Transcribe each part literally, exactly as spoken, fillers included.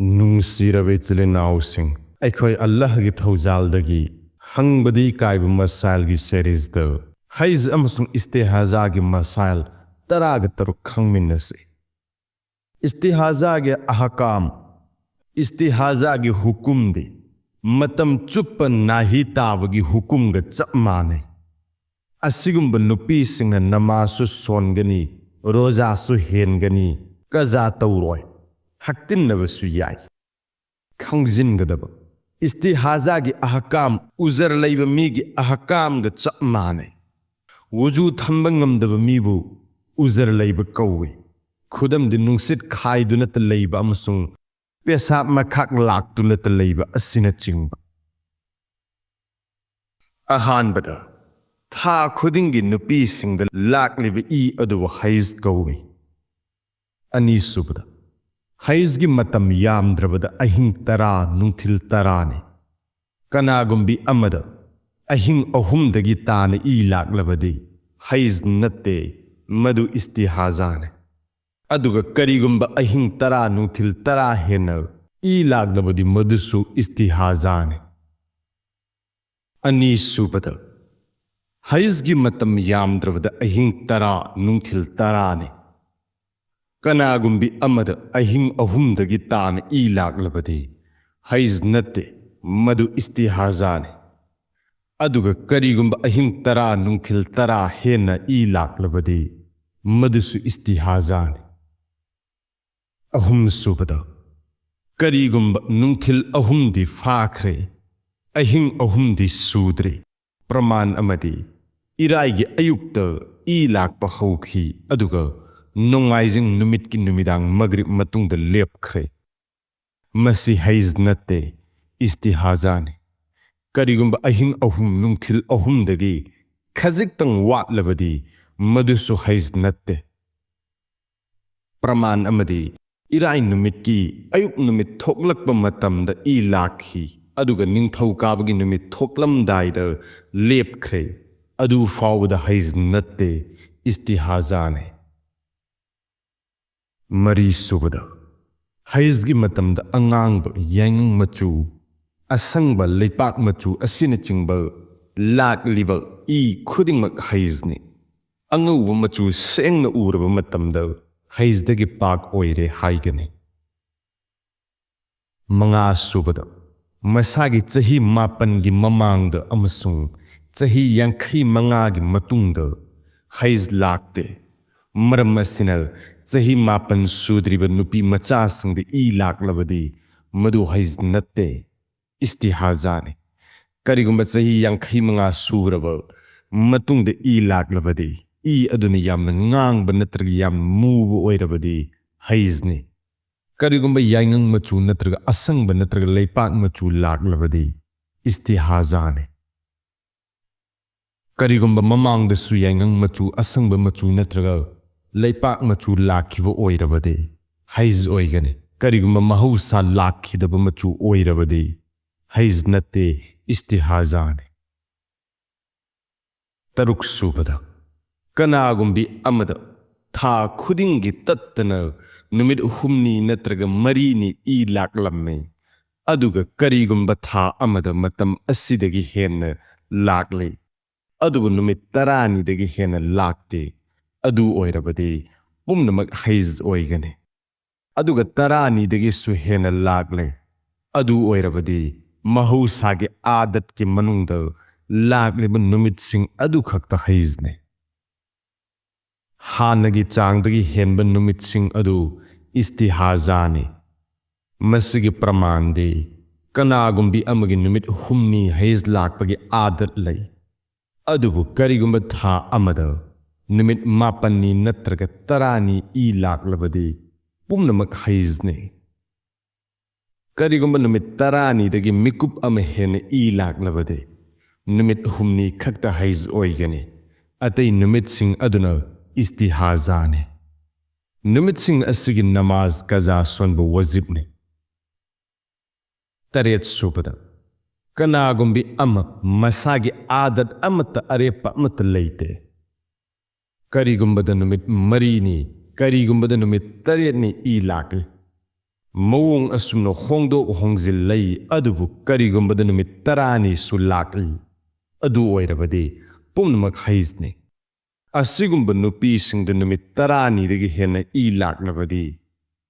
ꯅꯨꯡꯁꯤꯔꯕ ꯏꯆꯤꯜ ꯏꯅꯥꯎꯁꯤꯡ, ꯑꯩꯈꯣꯏ ꯑꯜꯂꯥꯍꯒꯤ ꯊꯧꯖꯥꯜꯗꯒꯤ ꯍꯪꯕꯗ ꯏꯀꯥꯏꯕ ꯃꯁꯥꯏꯜꯒꯤ ꯁꯦꯔꯤꯖꯗ ꯍꯩꯖ ꯑꯃꯁꯨꯡ ꯏꯁꯇꯤꯍꯥꯖꯥꯒꯤ ꯃꯁꯥꯏꯜ ꯇꯔꯥꯒ ꯇꯔꯨꯛ ꯈꯪꯃꯤꯟꯅꯁꯤ꯫ ꯏꯁꯇꯤꯍꯥꯖꯥꯒꯤ ꯑꯍꯀꯥꯝ, ꯏꯁꯇꯤꯍꯥꯖꯥꯒꯤ ꯍꯨꯀꯨꯝꯗꯤ ꯃꯇꯝ ꯆꯨꯞꯄ ꯅꯥꯍꯤ ꯇꯥꯕꯒꯤ ꯍꯨꯀꯨꯝꯒ ꯆꯞ ꯃꯥꯟꯅꯩ꯫ ꯑꯁꯤꯒꯨꯝꯕ ꯅꯨꯄꯤꯁꯤꯡꯅ ꯅꯃꯥꯖꯁꯨ ꯁꯣꯟꯒꯅꯤ, ꯔꯣꯖꯥꯁꯨ ꯍꯦꯟꯒꯅꯤ, ꯀꯖꯥ ꯇꯧꯔꯣꯏ, ꯍꯛꯇꯤꯟꯅꯕꯁꯨ ꯌꯥꯏ꯫ ꯈꯪꯖꯤꯟꯒꯗꯕ, ꯏꯁꯇꯤꯍꯥꯖꯥꯒꯤ ꯑꯍꯀꯥꯝ ꯎꯖꯔ ꯂꯩꯕ ꯃꯤꯒꯤ ꯑꯍꯀꯥꯝꯒ ꯆꯞ ꯃꯥꯟꯅꯩ꯫ ꯋꯨꯖꯨ ꯊꯝꯕ ꯉꯝꯗꯕ ꯃꯤꯕꯨ ꯎꯖꯔ ꯂꯩꯕ ꯀꯧꯏ꯫ ꯈꯨꯗꯝꯗꯤ ꯅꯨꯡꯁꯤꯠ ꯈꯥꯏꯗꯨꯅꯇ ꯂꯩꯕ ꯑꯃꯁꯨꯡ ꯄꯦꯁꯥꯞ ꯃꯈꯥꯛ ꯂꯥꯛꯇꯨꯅꯇ ꯂꯩꯕ ꯑꯁꯤꯅꯆꯤꯡꯕ꯫ ꯑꯍꯥꯟꯕꯗ, ꯊꯥ ꯈꯨꯗꯤꯡꯒꯤ ꯅꯨꯄꯤꯁꯤꯡꯗ ꯂꯥꯛꯂꯤꯕ ꯏ ꯑꯗꯨꯕꯨ ꯍꯩꯖ ꯀꯧꯏ꯫ ꯑꯅꯤꯁꯨꯕꯗ, ꯍꯩꯖꯒꯤ ꯃꯇꯝ ꯌꯥꯝꯗ꯭ꯔꯕꯗ ꯑꯍꯤꯡ ꯇꯔꯥ, ꯅꯨꯡꯊꯤꯜ ꯇꯔꯥꯅꯤ꯫ ꯀꯅꯥꯒꯨꯝꯕꯤ ꯑꯃꯗ ꯑꯍꯤꯡ ꯑꯍꯨꯝꯗꯒꯤ ꯇꯥꯅ ꯏ ꯂꯥꯛꯂꯕꯗꯤ ꯍꯩꯖ ꯅꯠꯇꯦ, ꯃꯗꯨ ꯏꯁꯇꯤꯍꯥꯖꯥꯅꯤ꯫ ꯑꯗꯨꯒ ꯀꯔꯤꯒꯨꯝꯕ ꯑꯍꯤꯡ ꯇꯔꯥ, ꯅꯨꯡꯊꯤꯜ ꯇꯔꯥ ꯍꯦꯟꯅ ꯏ ꯂꯥꯛꯂꯕꯗꯤ ꯃꯗꯨꯁꯨ ꯏꯁꯇꯤꯍꯥꯖꯥꯅꯤ꯫ ꯑꯅꯤꯁꯨꯕꯗ, ꯍꯩꯖꯒꯤ ꯃꯇꯝ ꯌꯥꯝꯗ꯭ꯔꯕꯗ ꯑꯍꯤꯡ ꯇꯔꯥ, ꯅꯨꯡꯊꯤꯜ ꯇꯔꯥꯅꯤ꯫ ꯀꯅꯥꯒꯨꯝꯕꯤ ꯑꯃꯗ ꯑꯍꯤꯡ ꯑꯍꯨꯝꯗꯒꯤ ꯇꯥꯅ ꯏ ꯂꯥꯛꯂꯕꯗꯤ ꯍꯩꯖ ꯅꯠꯇꯦ, ꯃꯗꯨ ꯏꯁꯇꯤꯍꯥꯖꯥꯅꯤ꯫ ꯑꯗꯨꯒ ꯀꯔꯤꯒꯨꯝꯕ ꯑꯍꯤꯡ ꯇꯔꯥ, ꯅꯨꯡꯊꯤꯜ ꯇꯔꯥ ꯍꯦꯟꯅ ꯏ ꯂꯥꯛꯂꯕꯗꯤ ꯃꯗꯨꯁꯨ ꯏꯁꯇꯤꯍꯥꯖꯥꯅꯤ꯫ ꯑꯍꯨꯝꯁꯨꯕꯗ, ꯀꯔꯤꯒꯨꯝꯕ ꯅꯨꯡꯊꯤꯜ ꯑꯍꯨꯝꯗꯤ ꯐꯥꯈ꯭ꯔꯦ, ꯑꯍꯤꯡ ꯑꯍꯨꯝꯗꯤ ꯁꯨꯗ꯭ꯔꯤ, ꯄ꯭ꯔꯃꯥꯟ ꯑꯃꯗꯤ ꯏꯔꯥꯏꯒꯤ ꯑꯌꯨꯛꯇ ꯏ ꯂꯥꯛꯄ ꯍꯧꯈꯤ, ꯑꯗꯨꯒ ꯅꯣꯡꯃꯥꯏꯖꯤꯡ ꯅꯨꯃꯤꯠꯀꯤ ꯅꯨꯃꯤꯗꯥꯡ ꯃꯒ꯭ꯔꯤꯕ ꯃꯇꯨꯡꯗ ꯂꯦꯞꯈ꯭ꯔꯦ, ꯃꯁꯤ ꯍꯩꯖ ꯅꯠꯇꯦ, ꯏꯁꯇꯤꯍꯥꯖꯥꯅꯤ꯫ ꯀꯔꯤꯒꯨꯝꯕ ꯑꯍꯤꯡ ꯑꯍꯨꯝ, ꯅꯨꯡꯊꯤꯜ ꯑꯍꯨꯝꯗꯒꯤ ꯈꯖꯤꯛꯇꯪ ꯋꯥꯠꯂꯕꯗꯤ ꯃꯗꯨꯁꯨ ꯍꯩꯖ ꯅꯠꯇꯦ꯫ ꯄ꯭ꯔꯃꯥꯟ ꯑꯃꯗꯤ ꯏꯔꯥꯏ ꯅꯨꯃꯤꯠꯀꯤ ꯑꯌꯨꯛ ꯅꯨꯃꯤꯠ ꯊꯣꯛꯂꯛꯄ ꯃꯇꯝꯗ ꯏ ꯂꯥꯛꯈꯤ, ꯑꯗꯨꯒ ꯅꯤꯡꯊꯧꯀꯥꯕꯒꯤ ꯅꯨꯃꯤꯠ ꯊꯣꯛꯂꯝꯗꯥꯏꯗ ꯂꯦꯞꯈ꯭ꯔꯦ, ꯑꯗꯨ ꯐꯥꯎꯕꯗ ꯍꯩꯖ ꯅꯠꯇꯦ, ꯏꯁꯇꯤꯍꯥꯖꯥꯅꯤ꯫ ꯃꯔꯤꯁꯨꯕꯗ, ꯍꯩꯖꯒꯤ ꯃꯇꯝꯗ ꯑꯉꯥꯡꯕ, ꯌꯥꯏꯉꯪ ꯃꯆꯨ, ꯑꯁꯪꯕ, ꯂꯩꯄꯥꯛ ꯃꯆꯨ ꯑꯁꯤꯅꯆꯤꯡꯕ ꯂꯥꯛꯂꯤꯕ ꯏ ꯈꯨꯗꯤꯡꯃꯛ ꯍꯩꯖꯅꯤ꯫ ꯑꯉꯧꯕ ꯃꯆꯨ ꯁꯦꯡꯅ ꯎꯔꯕ ꯃꯇꯝꯗ ꯍꯩꯖꯗꯒꯤ ꯄꯥꯛ ꯑꯣꯏꯔꯦ ꯍꯥꯏꯒꯅꯤ꯫ ꯃꯉꯥ ꯁꯨꯕꯗ, ꯃꯁꯥꯒꯤ ꯆꯍꯤ ꯃꯥꯄꯟꯒꯤ ꯃꯃꯥꯡꯗ ꯑꯃꯁꯨꯡ ꯆꯍꯤ ꯌꯥꯡꯈꯩ ꯃꯉꯥꯒꯤ ꯃꯇꯨꯡꯗ ꯍꯩꯖ ꯂꯥꯛꯇꯦ꯫ ꯃꯔꯝ ꯑꯁꯤꯅ, ꯆꯍꯤ ꯃꯥꯄꯟ ꯁꯨꯗ꯭ꯔꯤꯕ ꯅꯨꯄꯤ ꯃꯆꯥꯁꯤꯡꯗ ꯏ ꯂꯥꯛꯂꯕꯗꯤ ꯃꯗꯨ ꯍꯩꯖ ꯅꯠꯇꯦ, ꯏꯁꯇꯤꯍꯥꯖꯥꯅꯤ꯫ ꯀꯔꯤꯒꯨꯝꯕ ꯆꯍꯤ ꯌꯥꯡꯈꯩ ꯃꯉꯥ ꯁꯨꯔꯕ ꯃꯇꯨꯡꯗ ꯏ ꯂꯥꯛꯂꯕꯗꯤ, ꯏ ꯑꯗꯨꯅ ꯌꯥꯝꯅ ꯉꯥꯡꯕ ꯅꯠꯇ꯭ꯔꯒ ꯌꯥꯝꯅ ꯃꯨꯕ ꯑꯣꯏꯔꯕꯗꯤ ꯍꯩꯖꯅꯤ꯫ ꯀꯔꯤꯒꯨꯝꯕ ꯌꯥꯏꯉꯪ ꯃꯆꯨ ꯅꯠꯇ꯭ꯔꯒ ꯑꯁꯪꯕ ꯅꯠꯇ꯭ꯔꯒ ꯂꯩꯄꯥꯛ ꯃꯆꯨ ꯂꯥꯛꯂꯕꯗꯤ ꯏꯁꯇꯤꯍꯥꯖꯥꯅꯤ꯫ ꯀꯔꯤꯒꯨꯝꯕ ꯃꯃꯥꯡꯗꯁꯨ ꯌꯥꯏꯉꯪ ꯃꯆꯨ, ꯑꯁꯪꯕ ꯃꯆꯨ ꯅꯠꯇ꯭ꯔꯒ ꯂꯩꯄꯥꯛ ꯃꯆꯨ ꯂꯥꯛꯈꯤꯕ ꯑꯣꯏꯔꯕꯗꯤ ꯍꯩꯖ ꯑꯣꯏꯒꯅꯤ꯫ ꯀꯔꯤꯒꯨꯝꯕ ꯃꯍꯧꯁꯥ ꯂꯥꯛꯈꯤꯗꯕ ꯃꯆꯨ ꯑꯣꯏꯔꯕꯗꯤ ꯍꯩꯖ ꯅꯠꯇꯦ, ꯏꯁꯇꯤꯍꯥꯖꯥꯅꯤ꯫ ꯇꯔꯨꯛ ꯁꯨꯕꯗ, ꯀꯅꯥꯒꯨꯝꯕꯤ ꯑꯃꯗ ꯊꯥ ꯈꯨꯗꯤꯡꯒꯤ ꯇꯠꯇꯅ ꯅꯨꯃꯤꯠ ꯍꯨꯝꯅꯤ ꯅꯠꯇ꯭ꯔꯒ ꯃꯔꯤꯅꯤ ꯏ ꯂꯥꯛꯂꯝꯃꯤ, ꯑꯗꯨꯒ ꯀꯔꯤꯒꯨꯝꯕ ꯊꯥ ꯑꯃꯗ ꯃꯇꯝ ꯑꯁꯤꯗꯒꯤ ꯍꯦꯟꯅ ꯂꯥꯛꯂꯤ, ꯑꯗꯨꯕꯨ ꯅꯨꯃꯤꯠ ꯇꯔꯥꯅꯤꯗꯒꯤ ꯍꯦꯟꯅ ꯂꯥꯛꯇꯦ, ꯑꯗꯨ ꯑꯣꯏꯔꯕꯗꯤ ꯄꯨꯝꯅꯃꯛ ꯍꯩꯖ ꯑꯣꯏꯒꯅꯤ꯫ ꯑꯗꯨꯒ ꯇꯔꯥꯅꯤꯗꯒꯤꯁꯨ ꯍꯦꯟꯅ ꯂꯥꯛꯂꯦ, ꯑꯗꯨ ꯑꯣꯏꯔꯕꯗꯤ ꯃꯍꯧꯁꯥꯒꯤ ꯑꯥꯗꯠꯀꯤ ꯃꯅꯨꯡꯗ ꯂꯥꯛꯂꯤꯕ ꯅꯨꯃꯤꯠꯁꯤꯡ ꯑꯗꯨꯈꯛꯇ ꯍꯩꯖꯅꯤ꯫ ꯍꯥꯟꯅꯒꯤ ꯆꯥꯡꯗꯒꯤ ꯍꯦꯟꯕ ꯅꯨꯃꯤꯠꯁꯤꯡ ꯑꯗꯨ ꯏꯁꯇꯤꯍꯥꯖꯥꯅꯤ꯫ ꯃꯁꯤꯒꯤ ꯄ꯭ꯔꯃꯥꯟꯗꯤ, ꯀꯅꯥꯒꯨꯝꯕꯤ ꯑꯃꯒꯤ ꯅꯨꯃꯤꯠ ꯍꯨꯝꯅꯤ ꯍꯩꯖ ꯂꯥꯛꯄꯒꯤ ꯑꯥꯗꯠ ꯂꯩ, ꯑꯗꯨꯕꯨ ꯀꯔꯤꯒꯨꯝꯕ ꯊꯥ ꯑꯃꯗ ꯅꯨꯃꯤꯠ ꯃꯥꯄꯟꯅꯤ ꯅꯠꯇ꯭ꯔꯒ ꯇꯔꯥꯅꯤ ꯏ ꯂꯥꯛꯂꯕꯗꯤ ꯄꯨꯝꯅꯃꯛ ꯍꯩꯖꯅꯤ꯫ ꯀꯔꯤꯒꯨꯝꯕ ꯅꯨꯃꯤꯠ ꯇꯔꯥꯅꯤꯗꯒꯤ ꯃꯤꯀꯨꯞ ꯑꯃ ꯍꯦꯟꯅ ꯏ ꯂꯥꯛꯂꯕꯗꯤ ꯅꯨꯃꯤꯠ ꯍꯨꯝꯅꯤ ꯈꯛꯇ ꯍꯩꯖ ꯑꯣꯏꯒꯅꯤ, ꯑꯇꯩ ꯅꯨꯃꯤꯠꯁꯤꯡ ꯑꯗꯨꯅ ꯏꯁꯇꯤꯍꯥꯖꯥꯅꯤ꯫ ꯅꯨꯃꯤꯠꯁꯤꯡ ꯑꯁꯤꯒꯤ ꯅꯃꯥꯖ ꯀꯖꯥ ꯁꯣꯟꯕ ꯋꯥꯖꯤꯕꯅꯤ꯫ ꯇꯔꯦꯠ ꯁꯨꯕꯗ, ꯀꯅꯥꯒꯨꯝꯕꯤ ꯑꯃ ꯃꯁꯥꯒꯤ ꯑꯥꯗꯠ ꯑꯃꯠꯇ, ꯑꯔꯦꯞꯄ ꯑꯃꯠꯇ ꯂꯩꯇꯦ꯫ ꯀꯔꯤꯒꯨꯝꯕꯗ ꯅꯨꯃꯤꯠ ꯃꯔꯤꯅꯤ, ꯀꯔꯤꯒꯨꯝꯕꯗ ꯅꯨꯃꯤꯠ ꯇꯔꯦꯠꯅꯤ ꯏ ꯂꯥꯛꯂꯤ꯫ ꯃꯑꯣꯡ ꯑꯁꯨꯝꯅ ꯍꯣꯡꯗꯣꯛ ꯍꯣꯡꯖꯤꯜ ꯂꯩ, ꯑꯗꯨꯕꯨ ꯀꯔꯤꯒꯨꯝꯕꯗ ꯅꯨꯃꯤꯠ ꯇꯔꯥꯅꯤꯁꯨ ꯂꯥꯛꯏ, ꯑꯗꯨ ꯑꯣꯏꯔꯕꯗꯤ ꯄꯨꯝꯅꯃꯛ ꯍꯩꯖꯅꯤ꯫ ꯑꯁꯤꯒꯨꯝꯕ ꯅꯨꯄꯤꯁꯤꯡꯗ ꯅꯨꯃꯤꯠ ꯇꯔꯥꯅꯤꯗꯒꯤ ꯍꯦꯟꯅ ꯏ ꯂꯥꯛꯂꯕꯗꯤ,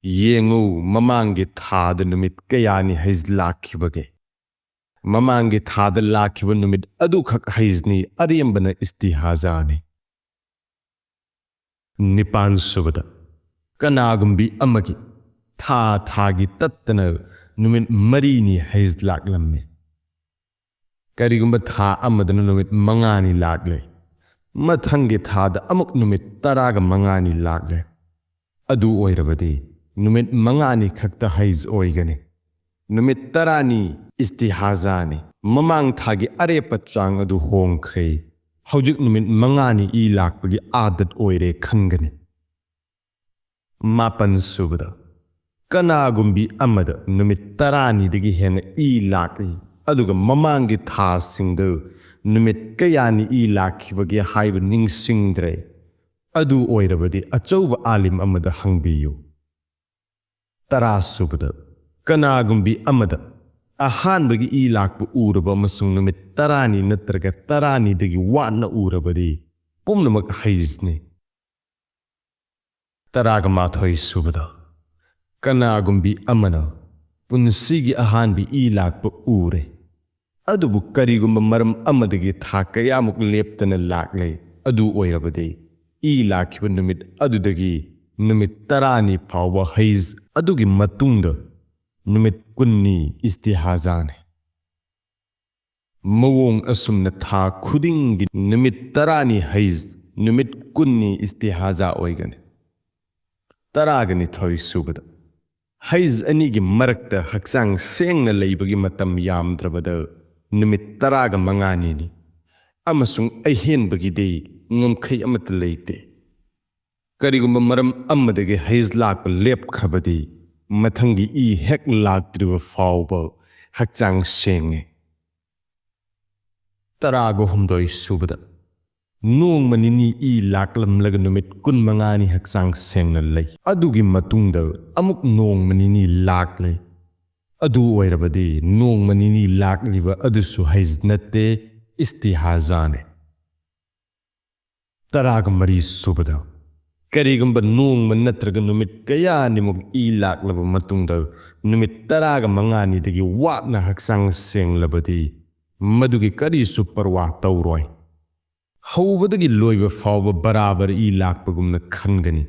ꯌꯦꯡꯉꯨ, ꯃꯃꯥꯡꯒꯤ ꯊꯥꯗ ꯅꯨꯃꯤꯠ ꯀꯌꯥꯅꯤ ꯍꯩꯖ ꯂꯥꯛꯈꯤꯕꯒꯦ? ꯃꯃꯥꯡꯒꯤ ꯊꯥꯗ ꯂꯥꯛꯈꯤꯕ ꯅꯨꯃꯤꯠ ꯑꯗꯨꯈꯛ ꯍꯩꯖꯅꯤ, ꯑꯔꯦꯝꯕꯅ ꯏꯁꯇꯤꯍꯥꯖꯥꯅꯤ꯫ ꯅꯤꯄꯥꯟ ꯁꯨꯕꯗ, ꯀꯅꯥꯒꯨꯝꯕꯤ ꯑꯃꯒꯤ ꯊꯥ ꯊꯥꯒꯤ ꯇꯠꯇꯅ ꯅꯨꯃꯤꯠ ꯃꯔꯤꯅꯤ ꯍꯩꯖ ꯂꯥꯛꯂꯝꯃꯤ꯫ ꯀꯔꯤꯒꯨꯝꯕ ꯊꯥ ꯑꯃꯗꯅ ꯅꯨꯃꯤꯠ ꯃꯉꯥꯅꯤ ꯂꯥꯛꯂꯦ, ꯃꯊꯪꯒꯤ ꯊꯥꯗ ꯑꯃꯨꯛ ꯅꯨꯃꯤꯠ ꯇꯔꯥꯒ ꯃꯉꯥꯅꯤ ꯂꯥꯛꯂꯦ, ꯑꯗꯨ ꯑꯣꯏꯔꯕꯗꯤ ꯅꯨꯃꯤꯠ ꯃꯉꯥꯅꯤ ꯈꯛꯇ ꯍꯩꯖ ꯑꯣꯏꯒꯅꯤ꯫ ꯅꯨꯃꯤꯠ ꯇꯔꯥꯅꯤ ꯏꯁꯇꯤꯍꯥꯖꯥꯅꯤ꯫ ꯃꯃꯥꯡ ꯊꯥꯒꯤ ꯑꯔꯦꯞꯄ ꯆꯥꯡ ꯑꯗꯨ ꯍꯣꯡꯈ꯭ꯔꯦ꯫ ꯍꯧꯖꯤꯛ ꯅꯨꯃꯤꯠ ꯃꯉꯥꯅꯤ ꯏ ꯂꯥꯛꯄꯒꯤ ꯑꯥꯗꯠ ꯑꯣꯏꯔꯦ ꯈꯟꯒꯅꯤ꯫ ꯃꯥꯄꯟ ꯁꯨꯕꯗ, ꯀꯅꯥꯒꯨꯝꯕꯤ ꯑꯃꯗ ꯅꯨꯃꯤꯠ ꯇꯔꯥꯅꯤꯗꯒꯤ ꯍꯦꯟꯅ ꯏ ꯂꯥꯛꯏ, ꯑꯗꯨꯒ ꯃꯃꯥꯡꯒꯤ ꯊꯥꯁꯤꯡꯗ ꯅꯨꯃꯤꯠ ꯀꯌꯥꯅꯤ ꯏ ꯂꯥꯛꯈꯤꯕꯒꯦ ꯍꯥꯏꯕ ꯅꯤꯡꯁꯤꯡꯗ꯭ꯔꯦ, ꯑꯗꯨ ꯑꯣꯏꯔꯕꯗꯤ ꯑꯆꯧꯕ ꯑꯥꯂꯤꯝ ꯑꯃꯗ ꯍꯪꯕꯤꯌꯨ꯫ ꯇꯔꯥ ꯁꯨꯕꯗ, ꯀꯅꯥꯒꯨꯝꯕꯤ ꯑꯃꯗ ꯑꯍꯥꯟꯕꯒꯤ ꯏ ꯂꯥꯛꯄ ꯎꯔꯕ ꯑꯃꯁꯨꯡ ꯅꯨꯃꯤꯠ ꯇꯔꯥꯅꯤ ꯅꯠꯇ꯭ꯔꯒ ꯇꯔꯥꯅꯤꯗꯒꯤ ꯋꯥꯠꯅ ꯎꯔꯕꯗꯤ ꯄꯨꯝꯅꯃꯛ ꯍꯩꯖꯅꯤ꯫ ꯇꯔꯥꯒ ꯃꯥꯊꯣꯏ ꯁꯨꯕꯗ, ꯀꯅꯥꯒꯨꯝꯕꯤ ꯑꯃꯅ ꯄꯨꯟꯁꯤꯒꯤ ꯑꯍꯥꯟꯕ ꯏ ꯂꯥꯛꯄ ꯎꯔꯦ, ꯑꯗꯨꯕꯨ ꯀꯔꯤꯒꯨꯝꯕ ꯃꯔꯝ ꯑꯃꯗꯒꯤ ꯊꯥ ꯀꯌꯥꯃꯨꯛ ꯂꯦꯞꯇꯅ ꯂꯥꯛꯂꯦ, ꯑꯗꯨ ꯑꯣꯏꯔꯕꯗꯤ ꯏ ꯂꯥꯛꯈꯤꯕ ꯅꯨꯃꯤꯠ ꯑꯗꯨꯗꯒꯤ ꯅꯨꯃꯤꯠ ꯇꯔꯥꯅꯤ ꯐꯥꯎꯕ ꯍꯩꯖ, ꯑꯗꯨꯒꯤ ꯃꯇꯨꯡꯗ ꯅꯨꯃꯤꯠ ꯀꯨꯟꯅꯤ ꯏꯁꯇꯤꯍꯥꯖꯥꯅꯤ꯫ ꯃꯑꯣꯡ ꯑꯁꯨꯝꯅ ꯊꯥ ꯈꯨꯗꯤꯡꯒꯤ ꯅꯨꯃꯤꯠ ꯇꯔꯥꯅꯤ ꯍꯩꯖ, ꯅꯨꯃꯤꯠ ꯀꯨꯟꯅꯤ ꯏꯁꯇꯤꯍꯥꯖꯥ ꯑꯣꯏꯒꯅꯤ꯫ ꯇꯔꯥꯒ ꯅꯤꯊꯣꯏ ꯁꯨꯕꯗ, ꯍꯩꯖ ꯑꯅꯤꯒꯤ ꯃꯔꯛꯇ ꯍꯛꯆꯥꯡ ꯁꯦꯡꯅ ꯂꯩꯕꯒꯤ ꯃꯇꯝ ꯌꯥꯝꯗ꯭ꯔꯕꯗ ꯅꯨꯃꯤꯠ ꯇꯔꯥꯒ ꯃꯉꯥꯅꯤꯅꯤ, ꯑꯃꯁꯨꯡ ꯑꯍꯦꯟꯕꯒꯤꯗꯤ ꯉꯝꯈꯩ ꯑꯃꯠꯇ ꯂꯩꯇꯦ꯫ ꯀꯔꯤꯒꯨꯝꯕ ꯃꯔꯝ ꯑꯃꯗꯒꯤ ꯍꯩꯖ ꯂꯥꯛꯄ ꯂꯦꯞꯈ꯭ꯔꯕꯗꯤ, ꯃꯊꯪꯒꯤ ꯏ ꯍꯦꯛ ꯂꯥꯛꯇ꯭ꯔꯤꯕ ꯐꯥꯎꯕ ꯍꯛꯆꯥꯡ ꯁꯦꯡꯉꯤ꯫ ꯇꯔꯥꯒ ꯍꯨꯝꯗꯣꯏ ꯁꯨꯕꯗ, ꯅꯣꯡꯃ ꯅꯤꯅꯤ ꯏ ꯂꯥꯛꯂꯝꯂꯒ ꯅꯨꯃꯤꯠ ꯀꯨꯟꯃꯉꯥꯅꯤ ꯍꯛꯆꯥꯡ ꯁꯦꯡꯅ ꯂꯩ꯫ ꯑꯗꯨꯒꯤ ꯃꯇꯨꯡꯗ ꯑꯃꯨꯛ ꯅꯣꯡꯃ ꯅꯤꯅꯤ ꯂꯥꯛꯂꯦ꯫ ꯑꯗꯨ ꯑꯣꯏꯔꯕꯗꯤ ꯅꯣꯡꯃ ꯅꯤꯅꯤ ꯂꯥꯛꯂꯤꯕ ꯑꯗꯨꯁꯨ ꯍꯩꯖ ꯅꯠꯇꯦ, ꯏꯁꯇꯤꯍꯥꯖꯥꯅꯦ꯫ ꯇꯔꯥꯒ ꯃꯔꯤ ꯁꯨꯕꯗ, ꯀꯔꯤꯒꯨꯝꯕ ꯅꯣꯡꯃ ꯅꯠꯇ꯭ꯔꯒ ꯅꯨꯃꯤꯠ ꯀꯌꯥꯅꯤꯃꯨꯛ ꯏ ꯂꯥꯛꯂꯕ ꯃꯇꯨꯡꯗ ꯅꯨꯃꯤꯠ ꯇꯔꯥꯒ ꯃꯉꯥꯅꯤꯗꯒꯤ ꯋꯥꯠꯅ ꯍꯛꯆꯥꯡ ꯁꯦꯡꯂꯕꯗꯤ ꯃꯗꯨꯒꯤ ꯀꯔꯤꯁꯨ ꯄꯔꯋꯥ ꯇꯧꯔꯣꯏ꯫ ꯍꯧꯕꯗꯒꯤ ꯂꯣꯏꯕ ꯐꯥꯎꯕ ꯕꯔꯥꯕꯔ ꯏ ꯂꯥꯛꯄꯒꯨꯝꯅ ꯈꯟꯒꯅꯤ꯫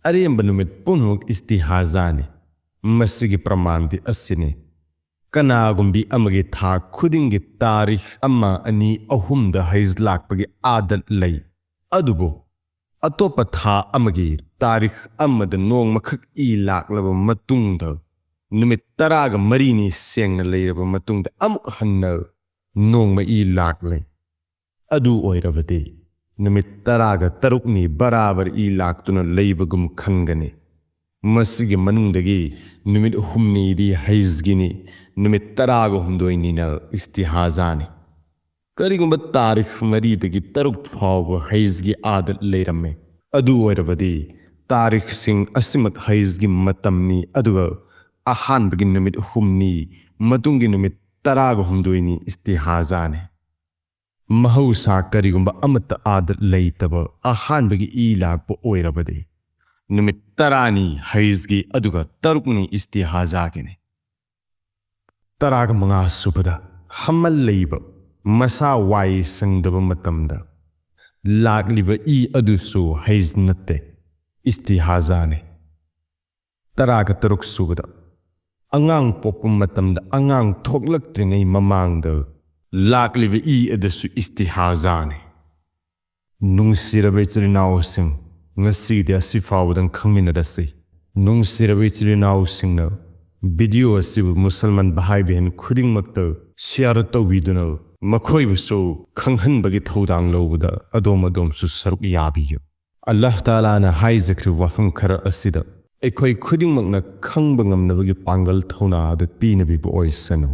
ꯑꯔꯦꯝꯕ ꯅꯨꯃꯤꯠ ꯄꯨꯝꯅꯃꯛ ꯏꯁꯇꯤꯍꯥꯖꯥꯅꯤ꯫ ꯃꯁꯤꯒꯤ ꯄ꯭ꯔꯃꯥꯟꯗꯤ ꯑꯁꯤꯅꯤ: ꯀꯅꯥꯒꯨꯝꯕꯤ ꯑꯃꯒꯤ ꯊꯥ ꯈꯨꯗꯤꯡꯒꯤ ꯇꯥꯔꯤꯈ ꯑꯃ, ꯑꯅꯤ, ꯑꯍꯨꯝꯗ ꯍꯩꯖ ꯂꯥꯛꯄꯒꯤ ꯑꯥꯗꯠ ꯂꯩ꯫ ꯑꯗꯨꯕꯨ ꯑꯇꯣꯞꯄ ꯊꯥ ꯑꯃꯒꯤ ꯇꯥꯔꯤꯈ ꯑꯃꯗ ꯅꯣꯡꯃꯈꯛ ꯏ ꯂꯥꯛꯂꯕ ꯃꯇꯨꯡꯗ, ꯅꯨꯃꯤꯠ ꯇꯔꯥꯒ ꯃꯔꯤꯅꯤ ꯁꯦꯡꯅ ꯂꯩꯔꯕ ꯃꯇꯨꯡꯗ ꯑꯃꯨꯛ ꯍꯟꯅ ꯅꯣꯡꯃ ꯏ ꯂꯥꯛꯂꯦ꯫ ꯑꯗꯨ ꯑꯣꯏꯔꯕꯗꯤ ꯅꯨꯃꯤꯠ ꯇꯔꯥꯒ ꯇꯔꯨꯛꯅꯤ ꯕꯔꯥꯕꯔ ꯏ ꯂꯥꯛꯇꯨꯅ ꯂꯩꯕꯒꯨꯝ ꯈꯟꯒꯅꯤ꯫ ꯃꯁꯤꯒꯤ ꯃꯅꯨꯡꯗꯒꯤ ꯅꯨꯃꯤꯠ ꯍꯨꯝꯅꯤꯗꯤ ꯍꯩꯖꯒꯤꯅꯤ, ꯅꯨꯃꯤꯠ ꯇꯔꯥꯒ ꯍꯨꯝꯗꯣꯏꯅꯤꯅ ꯏꯁꯇꯤꯍꯥꯖꯥꯅꯤ꯫ ꯀꯔꯤꯒꯨꯝꯕ ꯇꯥꯔꯤꯈ ꯃꯔꯤꯗꯒꯤ ꯇꯔꯨꯛ ꯐꯥꯎꯕ ꯍꯩꯖꯒꯤ ꯑꯥꯗꯠ ꯂꯩꯔꯝꯃꯦ, ꯑꯗꯨ ꯑꯣꯏꯔꯕꯗꯤ ꯇꯥꯔꯤꯈꯁꯤꯡ ꯑꯁꯤꯃꯛ ꯍꯩꯖꯒꯤ ꯃꯇꯝꯅꯤ, ꯑꯗꯨꯒ ꯑꯍꯥꯟꯕꯒꯤ ꯅꯨꯃꯤꯠ ꯍꯨꯝꯅꯤ, ꯃꯇꯨꯡꯒꯤ ꯅꯨꯃꯤꯠ ꯇꯔꯥꯒ ꯍꯨꯝꯗꯣꯏꯅꯤ ꯏꯁꯇꯤꯍꯥꯖꯥꯅꯤ꯫ ꯃꯍꯧꯁꯥ ꯀꯔꯤꯒꯨꯝꯕ ꯑꯃꯠꯇ ꯑꯥꯗꯠ ꯂꯩꯇꯕ ꯑꯍꯥꯟꯕꯒꯤ ꯏ ꯂꯥꯛꯄ ꯑꯣꯏꯔꯕꯗꯤ ꯅꯨꯃꯤꯠ ꯇꯔꯥꯅꯤ ꯍꯩꯖꯒꯤ, ꯑꯗꯨꯒ ꯇꯔꯨꯛꯅꯤ ꯏꯁꯇꯤꯍꯥꯖꯥꯒꯤꯅꯤ꯫ ꯇꯔꯥꯒ ꯃꯉꯥ ꯁꯨꯕꯗ, ꯍꯝꯃꯜ ꯂꯩꯕ, ꯃꯁꯥ ꯋꯥꯏ ꯁꯪꯗꯕ ꯃꯇꯝꯗ ꯂꯥꯛꯂꯤꯕ ꯏ ꯑꯗꯨꯁꯨ ꯍꯩꯖ ꯅꯠꯇꯦ, ꯏꯁꯇꯤꯍꯥꯖꯥꯅꯤ꯫ ꯇꯔꯥꯒ ꯇꯔꯨꯛ ꯁꯨꯕꯗ, ꯑꯉꯥꯡ ꯄꯣꯛꯄ ꯃꯇꯝꯗ ꯑꯉꯥꯡ ꯊꯣꯛꯂꯛꯇ꯭ꯔꯤꯉꯩ ꯃꯃꯥꯡꯗ ꯂꯥꯛꯂꯤꯕ ꯏ ꯑꯗꯨꯁꯨ ꯏꯁꯇꯤꯍꯥꯖꯥꯅꯤ꯫ ꯅꯨꯡꯁꯤꯔꯕ ꯏꯆꯤꯜ ꯏꯅꯥꯎꯁꯤꯡ, ꯉꯁꯤꯒꯤꯗꯤ ꯑꯁꯤ ꯐꯥꯎꯕꯗꯪ ꯈꯪꯃꯤꯟꯅꯔꯁꯤ꯫ ꯅꯨꯡꯁꯤꯔꯕ ꯏꯆꯤꯜ ꯏꯅꯥꯎꯁꯤꯡꯅ ꯚꯤꯗꯤꯑꯣ ꯑꯁꯤꯕꯨ ꯃꯨꯁꯜꯃꯥꯟ ꯚꯥꯏ ꯕꯍꯟ ꯈꯨꯗꯤꯡꯃꯛꯇ ꯁꯤꯌꯥꯔ ꯇꯧꯕꯤꯗꯨꯅ ꯃꯈꯣꯏꯕꯨꯁꯨ ꯈꯪꯍꯟꯕꯒꯤ ꯊꯧꯗꯥꯡ ꯂꯧꯕꯗ ꯑꯗꯣꯝ ꯑꯗꯣꯝꯁꯨ ꯁꯔꯨꯛ ꯌꯥꯕꯤꯌꯨ꯫ ꯑꯜꯂꯥꯍ ꯇꯥꯂꯥꯅ ꯍꯥꯏꯖꯈ꯭ꯔꯤꯕ ꯋꯥꯐꯝ ꯈꯔ ꯑꯁꯤꯗ ꯑꯩꯈꯣꯏ ꯈꯨꯗꯤꯡꯃꯛꯅ ꯈꯪꯕ ꯉꯝꯅꯕꯒꯤ ꯄꯥꯡꯒꯜ ꯊꯧꯅꯥ ꯑꯗꯨ ꯄꯤꯅꯕꯤꯕ ꯑꯣꯏꯁꯅꯨ꯫